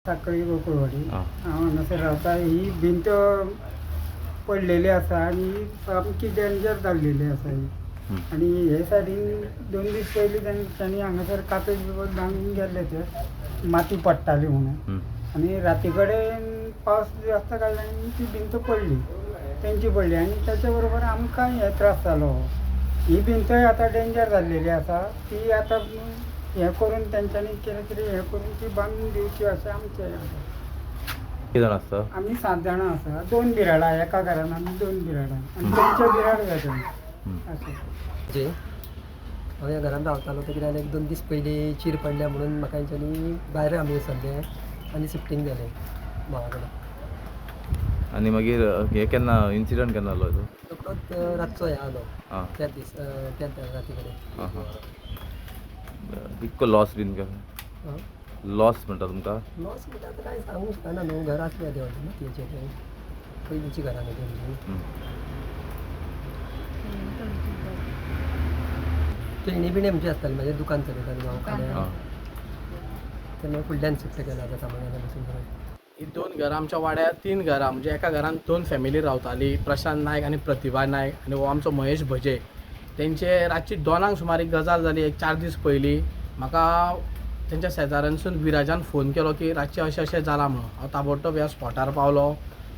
साखळी गोकुळवाडी. आं. हांव हांगासर रावता. ही भिंत पडलेली आसा आनी ही सामकी डेंजर जाल्लेली आसा ही. आनी हे सायडीन 2 दीस पयलीं तांणी हांगासर कापेत बिपेत बांदून गेल्ले, ते माती पडटाली म्हणून. आनी राती कडेन पावस जास्त काडल्यान ती भिंत पडली, तेंची पडली आनी ताच्या बरोबर आमकां हे त्रास जालो. ही भिंतय आतां डेंजर जाल्लेली आसा. ती आतां हें करून तेंच्यांनी कितें तरी हें करून ती बांदून दिवची अशें आमचें हें आसा. कितले जाण आसता? आमी 7 जाणां आसा. दोन बिराडां, एका घरान आमी दोन बिराडां आनी तेंचे बिराड वेगळें अशें. जे हांव ह्या घरान रावतालो ते कित्याक एक 2 दीस पयलीं चीर पडल्या म्हणून म्हाका हेंच्यांनी भायर आमी सरले आनी शिफ्टींग जालें भावा कडेन. आनी मागीर हे केन्ना इन्सिडंट केन्ना जालो तो? रोकडोच रातचो हें आलो त्याच दीस, त्याच राती कडेन. आं हां, इतको लॉस बीन काय? लॉस म्हणटा तुमकां? लॉस म्हणटा आतां कांय सांगूंक शकना न्हू. घर आसलें तें मातयेचें, तें पयलींची घरां न्हू तेंची. खेळणी बिणी आमची आसताली. म्हाजें दुकान चलयतालें हांव खाल्यार. ते मागीर फुडल्यान शिफ्ट केलां आतां सामान्यान बसून सगळें. ही दोन घरां आमच्या वाड्यार, तीन घरां, म्हणजे एका घरान दोन फॅमिली रावताली, प्रशांत नायक आनी प्रतिभा नायक आनी हो आमचो महेश भजे. तेंचे रातची 2 सुमार एक गजाल जाली. एक 4 दीस पयलीं म्हाका तेंच्या शेजाऱ्यांसून विराजान फोन केलो की रातचें अशें अशें जालां म्हणून. हांव ताबडतोब ह्या स्पॉटार पावलो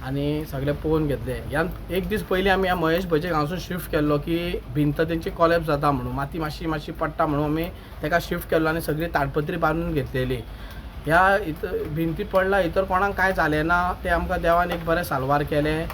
आनी सगळें पळोवन घेतलें. ह्यान एक दीस पयलीं आमी ह्या महेश भजेक हांगासून शिफ्ट केल्लो की भिंत तेंची कॉलेप्स जाता म्हणून, माती मातशी मातशी पडटा म्हणून आमी तेका शिफ्ट केल्लो आनी सगळी ताडपत्री बांदून घेतलेली. ह्या इतर भिंती पडला भितर कोणाक कांय जालें ना, तें आमकां देवान एक बरें साल्वार केलें.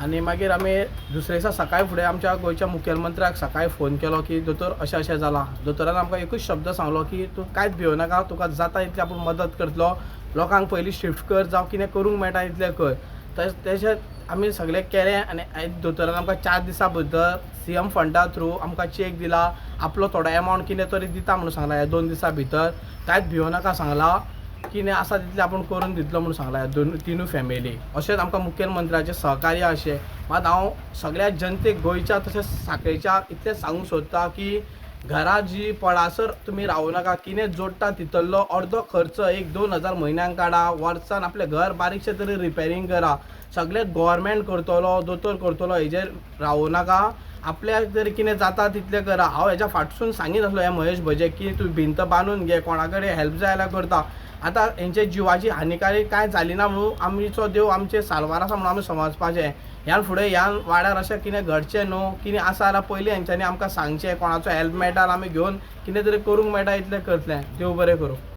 आनी मागीर आमी दुसरे दिसा सकाळी फुडें आमच्या गोंयच्या मुखेलमंत्र्याक सकाळी फोन केलो की दोतोर अशें अशें जालां. दोतोरान आमकां एकूच शब्द सांगलो की तूं कांयच भियो नाका, तुका जाता इतलें आपूण मदत करतलो, लोकांक पयलीं शिफ्ट कर, जावं कितें करूंक मेळटा इतलें कर. तशें आमी सगळें केलें आनी आयज दोतोरान आमकां 4 दिसां भितर सीएम फंडा थ्रू आमकां चॅक दिला. आपलो थोडो एमावंट कितें तरी दिता म्हणून सांगला. ह्या 2 दिसां भितर कांयच भियो नाका सांगला, कितें आसा तितलें आपूण करून दितलो म्हणून सांगला ह्या दोन तिनूय फॅमिली. अशेंच आमकां मुखेलमंत्र्याचें सहकार्य अशें. मात हांव सगळ्या जनतेक गोंयच्या तशेंच साखळेच्या इतलें सांगूंक सोदता की घरां जी पडासर तुमी रावूं नाका. कितें जोडटा तितलो अर्दो खर्च एक 2000 म्हयन्याक काडा, वर्सान आपलें घर बारीकशें तरी रिपेरींग करा. सगळें गोवोरमेंट करतलो, दोतोर करतलो हेजेर रावूं नाका. आपल्याक जर कितें जाता तितलें करा. हांव हेज्या फाटसून सांगीत आसलो ह्या महेश भजेक की तूं भिंत बांदून घे, कोणा कडेन हेल्प जाय जाल्यार करता. आतां हेंचे जिवाची हानिकारक कांय जाली ना म्हणून आमचो देव आमचे साल्वार आसा म्हणून आमी समजपाचें. ह्यान फुडें ह्या वाड्यार अशें कितें घडचें न्हू. कितें आसा जाल्यार पयलीं हेंच्यांनी आमकां सांगचें. कोणाचो हेल्प मेळटा जाल्यार आमी घेवन कितें तरी करूंक मेळटा इतलें करतलें. देव बरें करूं.